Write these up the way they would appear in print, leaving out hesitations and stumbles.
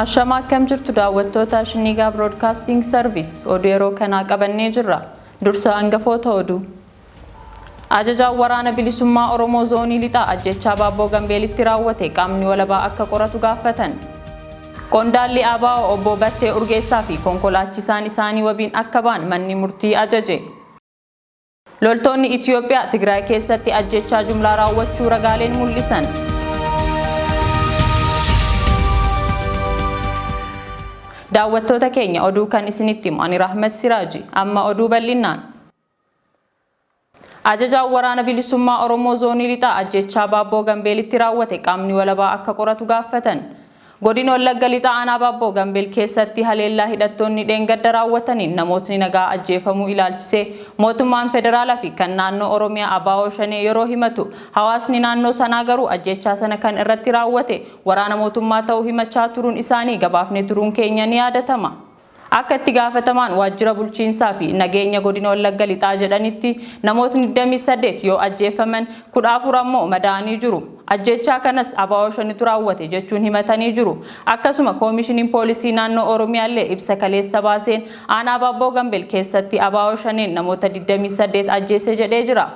Ashama, akkam jirtu daawwattoota Shinigaa Broadcasting Service? Oduu yeroo kanaa qabannee jirra. Dursa hangafoota oduu. Ajajaan Waraana Bilisummaa Oromoo Zoonii Lixaa ajjechaa Baabboo Gambeelitti raawwate qaamni walabaa akka qoratu gaafatan. Qondaalli ABO obbo Battee Urgeessaa fi konkolaachisaan isaanii wabiin akka ba'an manni murtii ajaje. Loltoonni Itiyoophiyaa Tigraay keessatti ajjechaa jumlaa raawwachuu ragaaleen mul'isan. Daawwattoota keenya, oduu kan isinitti himu ani Rahmat Siraaji. Amma oduu bal'innaan. Ajajaan Waraana Bilisummaa Oromoo Zoonii Lixaa ajjechaa Baabboo Gambeelitti raawwate qaamni walabaa akka qoratu gaaffatan. Godina Wallagga Lixaa Aanaa Baabboo Gambeel keessatti haleellaa hidhattoonni dheengadda raawwataniin namootni nagaa ajjeefamuu ilaalchisee mootummaan federaalaa fi kan naannoo Oromiyaa ABO Shanee yeroo himatu, hawaasni naannoo sanaa garuu ajjeechaa sana kan irratti raawwate waraana mootummaa ta'uu himachaa turuun isaanii gabaafnee turuun keenya ni yaadatama. Akka itti gaafatamaan waajjira bulchiinsaa fi nageenya godina Wallagga Lixaa jedhanitti, namootni 28 yoo ajjeefaman, 14 ammoo madaa'anii jiru. Ajjeechaa kanas ABO Shanetu raawwate jechuun himatanii jiru. Akkasuma Koomishiniin Poolisii naannoo Oromiyaallee ibsa kaleessa baaseen aanaa Baabboo Gambeel keessatti ABO Shaneen namoota 28 ajjeese jedhee jira.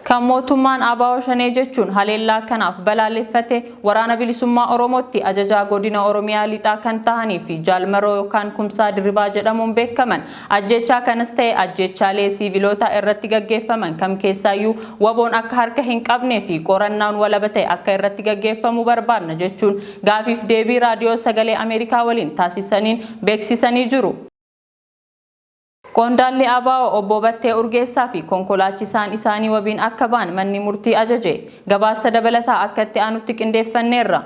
Kan mootummaan ABO Shanee jechuun haleellaa kanaaf balaaleffate, Waraana Bilisummaa Oromootti ajajaa godina Oromiyaa Lixaa kan tahanii fi Jaal Maroo yookaan Kumsaa Dirribaa jedhamuun beekaman, ajjeechaa kanas ta'e ajjeechaalee siiviloota irratti gaggeeffaman kam keessaayyuu WBOn akka harka hin qabnee fi qorannaan walaba ta'e akka irratti gaggeeffamu barbaadna jechuun gaafiif deebii Raadiyoo Sagalee Ameerikaa waliin taasisaniin beeksisanii jiru. Qondaalli ABO obbo Battee Urgeessaa fi konkolaachisaan isaanii wabiin akka ba'an manni murtii ajaje. Gabaasa dabalataa akka itti aanutti qindeeffanneerra.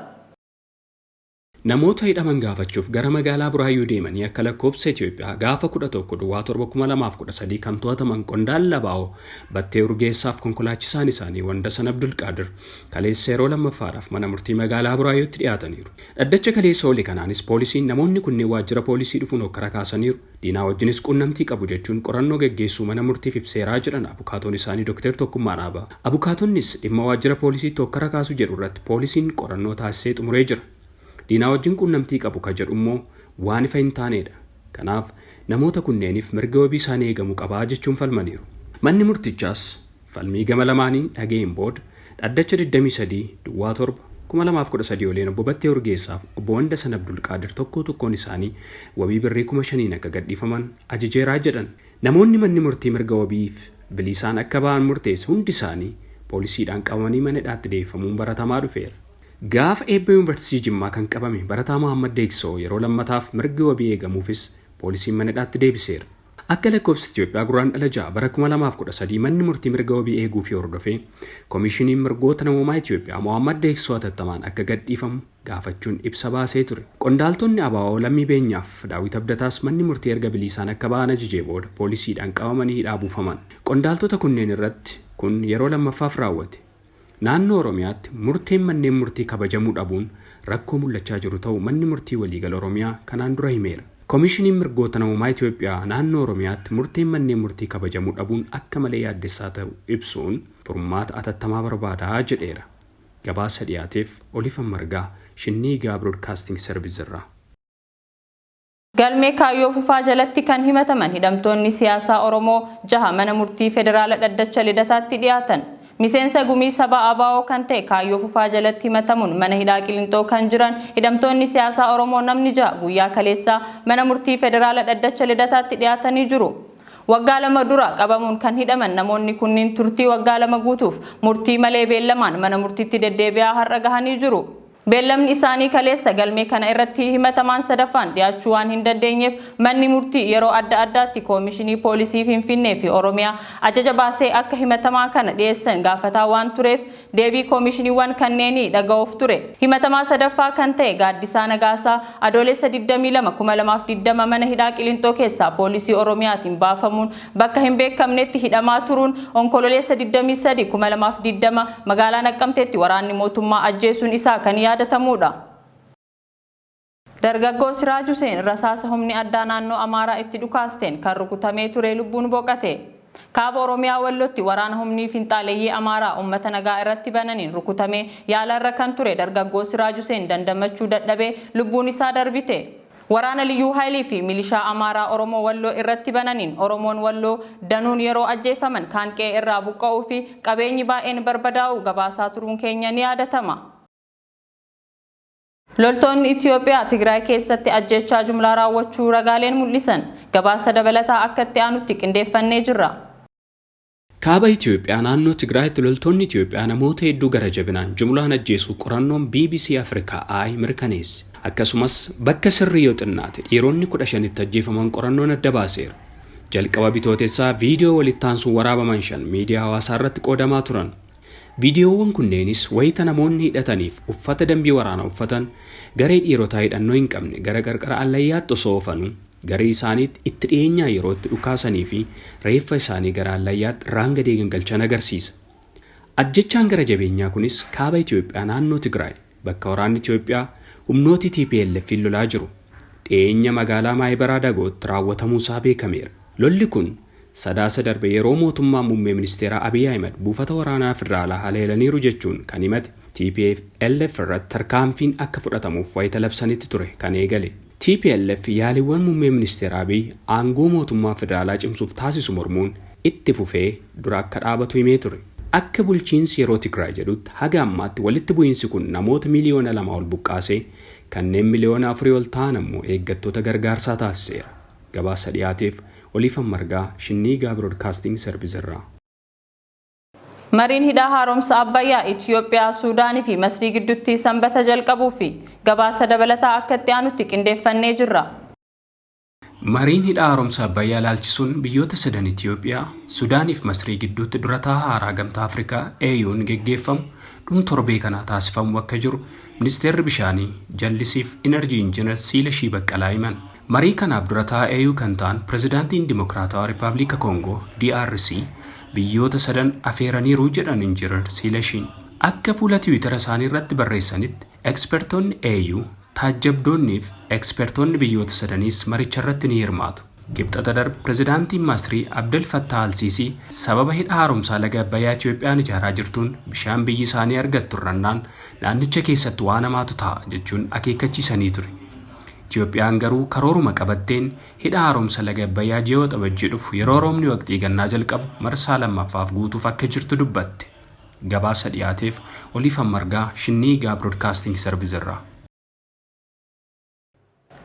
Namoota hidhaman gaafachuuf gara magaalaa Buraayyuu deemanii akka lakkoofsa Itoophiyaa gaafa 11 duwwaa 7 2013 kan to'ataman qondaalli ABO Battee Urgeessaaf konkolaachisaan isaanii Wandasan Abdulqaadir kaleessa yeroo lammaffaadhaaf mana murtii magaalaa Buraayyuutti dhiyaataniiru. Dhaddacha kaleessa oole kanaanis poolisiin namoonni kunneen waajjira poolisii dhufuun hokkara kaasaniiru, diinaa wajjinis quunnamtii qabu jechuun qorannoo geggeessuu mana murtiif ibseeraa jedhan abukaatoon isaanii Dr. Tokkummaa Dhaabaa. Abukaatonnis dhimma waajjira poolisiitti hokkara kaasuu jedhu irratti poolisiin qorannoo taasisee xumuree jira. Diinaa wajjin quunnamtii qabu ka jedhu immoo waan ifa hin taaneedha. Kanaaf namoota kunneeniif mirga wabii isaanii eegamu qabaa jechuun falmaniiru. Manni murtichaas falmii gama lamaanii dhaga'een booda dhaddacha 23 duwwaa 7 2013 oleen obbo Battee Urgeessaaf obbo Wandasan Abdulqaadir tokkoo tokkoon isaanii wabii birrii 5,000n akka gadhiifaman ajajeeraa jedhan. Namoonni manni murtii mirga wabiif bilisaan akka ba'an murteesse hundi isaanii poolisiidhaan qabamanii mana hidhaatti deebifamuun baratamaa dhufeera. Gaafa eebba Yuunivarsiitii Jimmaa kan qabame barataa Mohammad Deeksoo yeroo lammataaf mirgi wabii eegamuufis poolisiin mana hidhaatti deebiseera. Akka lakkoofsa Itoophiyaa Guraandhala 6 bara 2013 manni murtii mirga wabii eeguufii hordofee Komiishiniin Mirgoota Namoomaa Itoophiyaa Mohammad Deeksoo hatattamaan akka gadhiifamu gaafachuun ibsa baasee ture. Qondaaltonni ABO Lammii Beenyaaf Daawit Abdataas manni murtii erga biliisaan akka ba'an ajajee booda poolisiidhaan qabamanii hidhaa buufaman. Qondaaltota kunneen irratti kun yeroo lammaffaaf raawwate. Naannoo Oromiyaatti murteen manneen murtii kabajamuu dhabuun rakkoo mul'achaa jiru ta'u Manni Murtii Waliigala Oromiyaa kanaan dura himeera. Komiishiniin Mirgoota Namoomaa Itoophiyaa naannoo Oromiyaatti murteen manneen murtii kabajamuu dhabuun akka malee yaaddessaa ta'u ibsuun furmaata atattamaa barbaada jedheera. Gabaasa dhiyaateef Olifan Margaa, Shinniigaa Broadcasting Service irraa. Galmee Kaayyoo Fufaa jalatti kan himataman hidhamtoonni siyaasaa Oromoo jaha mana murtii federaala dhaddacha Lidataatti dhiyaatan. Miseensa Gumii Sabaa ABO kan ta'e Kaayyoo Fufaa jalatti himatamuun mana hidhaa Qilinxoo kan jiran hidhamtoonni siyaasaa Oromoo namni jaha guyyaa kaleessaa mana murtii federaala dhaddacha Lidataatti dhiyaatanii jiru. Waggaa 2 dura qabamuun kan hidhaman namoonni kunniin turtii waggaa 2 guutuuf murtii malee beellamaan mana murtiitti deddeebi'aa har'a gahanii jiru. Beellamni isaanii kaleessa galmee kana irratti himatamaan sadaffaan dhiyaachuu waan hin dandeenyeef manni murtii yeroo adda addaatti Koomishinii Poolisii Finfinnee fi Oromiyaa ajaja baasee akka himatamaa kana dhiyeessan gaafataa waan tureef deebii koomishiniiwwan kanneenii dhaga'uuf ture. Himatamaa sadaffaa kan ta'e Gaaddisaa Nagaasaa Adoolessa 22, 2020 mana hidhaa Qilinxoo keessaa Poolisii Oromiyaatiin baafamuun bakka hin beekamnetti hidhamaa turuun Onkololeessa 23, 2020 magaalaa Naqqamteetti waraanni mootummaa ajjeesuun isaa kan yaadatamuudha. Dargaggoo Siraaj Huseen rasaasa humni addaa naannoo Amaaraa itti dhukaasteen kan rukutamee ture lubbuun boqate. Kaaba Oromiyaa Wallootti waraana humni finxaaleeyyii Amaaraa uummata nagaa irratti bananiin rukutamee yaalarra kan ture dargaggoo Siraaj Huseen dandamachuu dadhabee lubbuun isaa darbite. Waraana Liyyuu Haayilii fi milishaa Amaaraa Oromoo Walloo irratti bananiin Oromoon Walloo danuun yeroo ajjeefaman kaan qe'ee irraa buqqa'uu fi qabeenyi baay'een barbadaa'uu gabaasaa turuun keenya ni yaadatama. Loltoonni Itiyoophiyaa Tigraay keessatti ajjeechaa jumlaa raawwachuu ragaaleen mul'isan. Gabaasa dabalataa akka itti aanutti qindeeffannee jirra. Kaaba Itiyoophiyaa naannoo Tigraayitti loltoonni Itiyoophiyaa namoota hedduu gara jabinaan jumlaan ajjeesuu qorannoon BBC Afrikaa Eye mirkaneesse. Akkasumas bakka sirrii yoo xinnaate dhiironni 15tti ajjeefaman qorannoon adda baaseera. Jalqaba bitootessaa viidiyoo walitti aansuun waraabaman 5 miidiyaa hawaasaa irratti qoodamaa turan. Viidiyoowwan kunneenis wayita namoonni hidhataniif uffata dambii waraanaa uffatan garee dhiirotaa hidhannoo hin qabne gara qarqara allayyaatti osoo oofanuu garee isaaniitti itti dhiyeenyaa yeroo itti dhukaasanii fi reeffa isaanii gara allayyaatti irraan gadee gangalchan agarsiisa. Ajjechaan gara jabeenyaa kunis kaaba Itiyoophiyaa naannoo Tigraay bakka waraanni Itiyoophiyaa humnooti TPLF lolaa jiru dhiyeenya magaalaa Maayibaraa Dagootti raawwatamuusaa beekameera. Lolli kun Sadaasa darbe yeroo mootummaan muummee ministeeraa Abiy Ahimad buufata waraanaa federaalaa haleelaniiru jechuun kan himate TPLF irratti tarkaanfiin akka fudhatamuuf wayita labsanitti ture kan eegale. TPLF yaaliiwwan muummee ministeeraa Abiy aangoo mootummaa federaalaa cimsuuf taasisu mormuun itti fufee dura akka dhaabatu himee ture. Akka bulchiinsi yeroo Tigraay jedhutti haga ammaatti walitti bu'iinsi kun namoota miliyoona 2 ol buqqaasee kanneen miliyoona 4 ol ta'an ammoo eeggattoota gargaarsaa taasiseera. Gabaasa dhiyaateef Oliifan Margaa Shinniigaa Broadcasting Service irraa. Mariin hidhaa haaromsa Abbayyaa Itiyoophiyaa, Suudaanii fi Masrii gidduutti sanbata jalqabuu fi gabaasa dabalataa akka itti aanutti qindeeffannee jirra. Mariin hidhaa haaromsa Abbayyaa ilaalchisuun biyyoota sadan Itiyoophiyaa, Suudaanii fi Masrii gidduutti durataa haaraa Gamtaa Afrikaa AU'n geggeeffamu dhuma torbee kanaa taasifamu akka jiru Ministeerri Bishaanii, Jallisiif Inerjii Injiinar Siilashii Baqqalaa himan. Marii kanaaf durataa AU kan ta'an Pirezidaantiin Dimokiraatawaa Rippaabilika Koongoo DRC biyyoota sadan afeeraniiru jedhan Injiinar Siilashiin. Akka fuula Tiwiitara isaanii irratti barreessanitti ekspertoonni AU, taajjabdoonnii fi ekspertoonni biyyoota sadaniis maricha irratti ni hirmaatu. Kibxata darbe Pirezidaantiin Masrii Abdel Fattah Al-Sisi sababa hidha haaromsaa laga Abbayyaa Itiyoophiyaan ijaaraa jirtuun bishaan biyyi isaanii argattu hir'annaan naannicha keessatti waan hamaatu ta'a jechuun akeekkachiisanii ture. Itiyoophiyaan garuu karooruma qabatteen hidha haaromsa laga Abbayyaa ji'a Waxabajjii dhufu yeroo roobni waqtii gannaa jalqabu marsaa lammaffaaf guutuuf akka jirtu dubbatte. Gabaasa dhiyaateef Oliifan Margaa Shinniigaa Broadcasting Service irraa.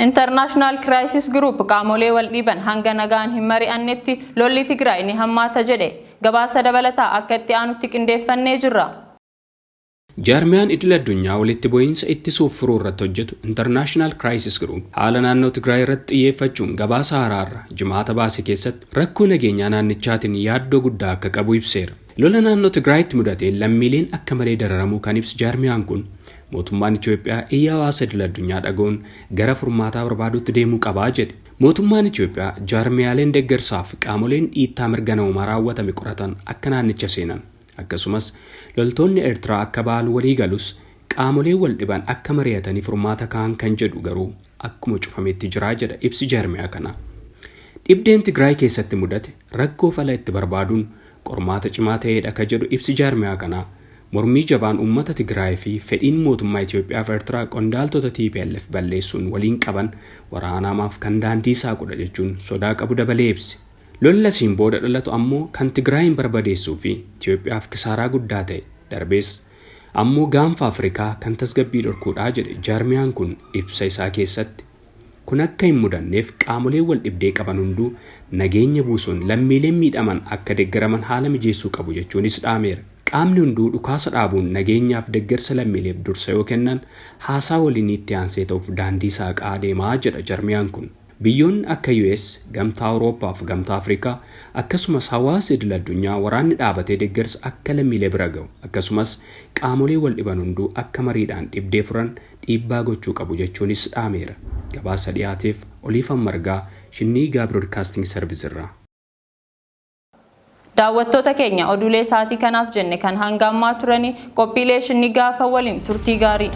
International Crisis Group qaamolee wal dhiiban hanga nagaan hin mari'annetti lolli Tigraay ni hammaata jedhe. Gabaasa dabalataa akka itti aanutti qindeeffannee jirra. Jaarmiyaan idil addunyaa walitti bu'iinsa ittisuuf furuu irratti hojjetu International Crisis Group haala naannoo Tigraay irratti xiyyeeffachuun gabaasa haraarra jimaata baase keessatti rakkoo nageenyaa naannichaatiin yaaddoo guddaa akka qabu ibseera. Lola naannoo Tigraayitti mudateen lammiileen akka malee dararamuu kan ibsu jaarmiyaan kun mootummaan Itiyoophiyaa iyya hawaasa idil addunyaa dhaga'uun gara furmaataa barbaadutti deemuu qabaa jedhe. Mootummaan Itiyoophiyaa jaarmiyaaleen deeggarsaaf qaamoleen dhiittaa mirga namoomaa raawwatame qoratan akka naannicha seenan akkasumas loltoonni Eertiraa akka ba'an walii galus qaamoleen wal dhiban akka mari'atanii furmaata ka'an kan jedhu garuu akkuma cufametti jiraa jedha ibsi jaarmiyaa kana. Dhibdeen Tigraay keessatti mudate rakkoo fala itti barbaaduun qormaata cimaa ta'eedha ka jedhu ibsi jaarmiyaa kanaa mormii jabaan uummata Tigraay fi fedhiin mootummaa Itiyoophiyaa fi Eertiraa qondaaltota TPLF balleessuun waliin qaban waraanaamaaf kan daandii saaqudha jechuun sodaa qabu dabalee ibse. Lolla siin booda dhalatu ammoo kan Tigraayin barbadeessuu fi Itiyoophiyaaf kisaaraa guddaa ta'e darbees ammoo gaanfa Afrikaa kan tasgabbii dhorkuudhaa jedhe jaarmiyaan kun ibsa isaa keessatti. Kun akka hin mudanneef qaamoleen wal dhibdee qaban hunduu nageenya buusuun lammiileen miidhaman akka deeggaraman haala mijeessuu qabu jechuunis dhaameera. Qaamni hunduu dhukaasa dhaabuun nageenyaaf deeggarsa lammiileef dursa yoo kennan haasaa waliin itti aansee ta'uuf daandii saaqaa deemaa jedha jaarmiyaan kun. Biyyoonni akka US, Gamtaa Awurooppaa fi Gamtaa Afrikaa akkasumas hawaasa idil addunyaa waraanni dhaabatee deeggarsa akka lammiilee bira ga'u akkasumas qaamolee wal dhiban hunduu akka mariidhaan dhibdee furan dhiibbaa gochuu qabu jechuunis dhaameera. Gabaasa dhiyaateef Oliifan Margaa Shinniigaa Broadcasting Service irraa. Daawwattoota keenya oduulee sa'aatii kanaaf jenne kan hanga ammaa turanii qophiilee Shinnigaa waliin turtii gaarii.